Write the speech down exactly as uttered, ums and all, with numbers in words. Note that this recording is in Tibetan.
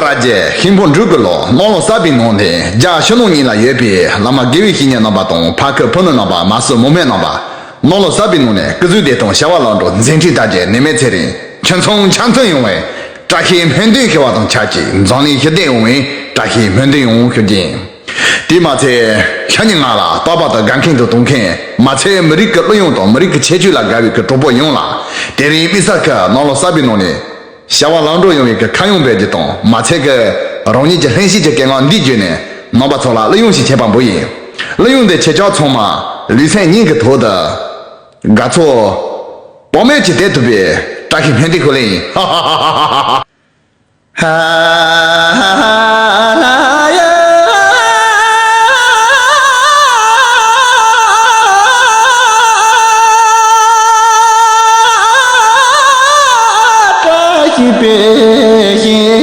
པ་རྗེ་ཤིང་ཕོ་འབྲུག་གི་ལོ་ནང་ལོ་གསར་པའི་ནང་ནས་རྒྱ་ཕྱི་ནང་གཉིས་ལ་ཡོད་པའི་བླ་མ་དགེ་བའི་བཤེས་གཉེན་རྣམ་པ་དང་ཕ་ཁུ་ཕུ་ནུ་རྣམ་པ་མ་སྲུ་མོ་སྨད་རྣམ་པ་ནང་ལོ་གསར་པའི་ནང་ནས་སྐུ་གཟུགས་བདེ་ཐང་བྱ་བ་ལམ་འགྲོ་མཛད་འཕྲིན་དར་རྒྱས་ནད་མེད་ཚེ་རིང་ཁྱུང་ཚང་ཆ་མཐུན་ཡོང་བའི་བཀྲ་ཤིས་སྨོན་འདུན་ཞུ་བ་དང་ཆབས་ཅིག་འཛམ་གླིང་ཞི་བདེ་ཡོང་བའི་བཀྲ་ཤིས་སྨོན་འདུན་ཡང་ཞུ་རྒྱུ་ཡིན། དེས་མ་ཚད་ཤ་ཉེ་ང་ལ་རྟག་པར་དུ་དགའ་མཁན་དུ་གཏོང་མཁན་མ་ཚད་མི་རིགས་ཀྱི་གླུ་དབྱངས་དང་མི་རིགས་ཀྱི་ཁྱད་ཆོས་ལ་དགའ་བའི་གི་གྲོགས་པོ་ཡོངས་ལ་དེ་རིང་དམིགས་བསལ་གྱི་ནང་ལོ་གསར་པའི་ནང་ནས་བྱ་བ་ལམ་འགྲོ་ཡོང་བའི་གི་ཁ་གཡང་འབོད་རྒྱུ་དང་མ་ཚད་ཀྱི་རང་ཉིད་ཀྱི་ལྷན་སྐྱེས་ཀྱི་སྐད་ངག་འདི་བརྒྱུད་ནས་རྣམ་པ་ཚོ་ལ་གླུ་དབྱངས་ཤིག་བྱས་པ་འབུལ་ཡིན། གླུ་དབྱངས་འདི་ཁྱེད་ཅག་ཚང་མ་ལུས་སེམས་གཉིས་ཀྱི་ཐོག་ཏུ་དགའ་ཚོར་བག་མེད་ཀྱིས་བསྡད་ཐུབ་པའི་བཀྲ་ཤིས་སྨོན་འདུན་ཞུ་ལེ་ཡིན། ཧ་ཧ་ཧ་ཧ།